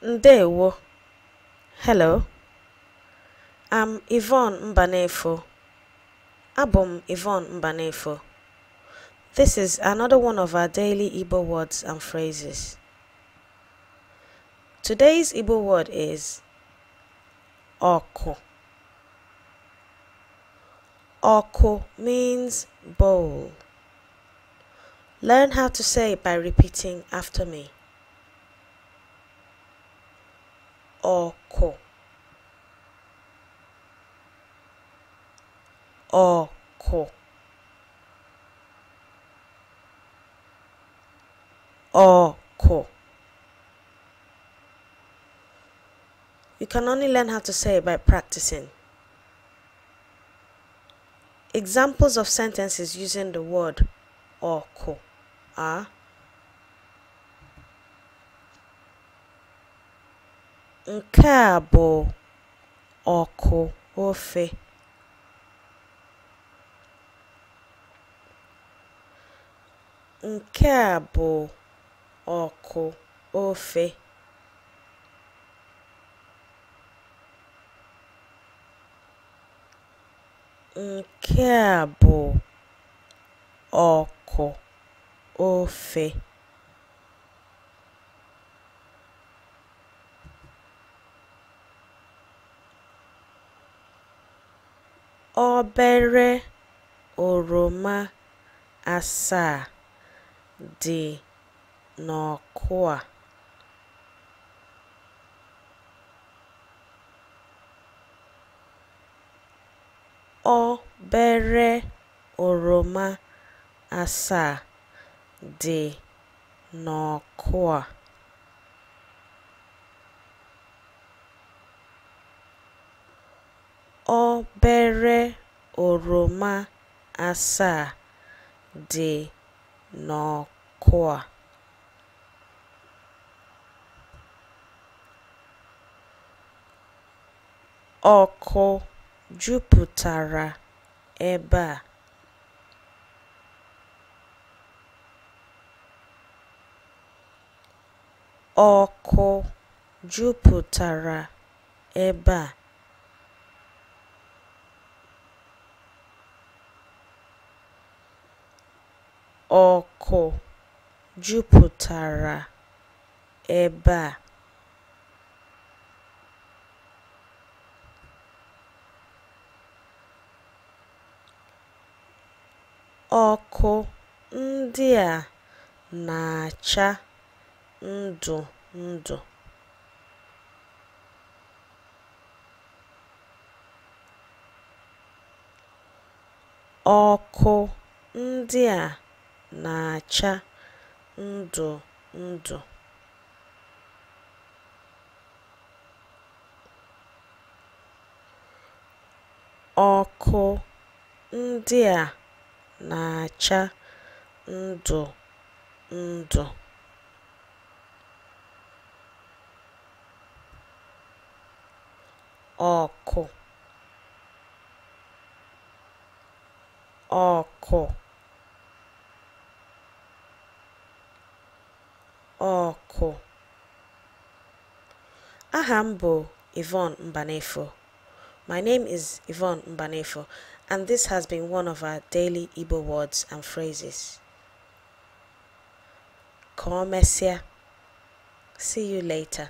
Ndewo. Hello. I'm Yvonne Mbanefo. Abụ m Yvonne Mbanefo. This is another one of our daily Igbo words and phrases. Today's Igbo word is Ọkụ. Ọkụ means bowl. Learn how to say it by repeating after me. Ọkụ. Ọkụ. Ọkụ. You can only learn how to say it by practicing. Examples of sentences using the word ọkụ are: Nke a bụ ọkụ ofe. Nke a bụ ọkụ ofe. Nke a bụ ọkụ ofe. Obere oroma asaa dị n'ọkụ a. Obere oroma asaa dị n'ọkụ a. Obere oroma asaa dị n'ọkụ a. Ọkụ jupụtara ebe a. Ọkụ jupụtara ebe a. Ọkụ jupụtara ebe a. Ọkụ ndị a na-acha ndụ ndụ. Ọkụ ndị a na-acha ndụ ndụ. Ọkụ ndị a na-acha ndụ ndụ. Ọkụ. Ọkụ. Ọkụ. Aha m bụ Yvonne Mbanefo. My name is Yvonne Mbanefo, and this has been one of our daily Igbo words and phrases. Ka o mesịa. See you later.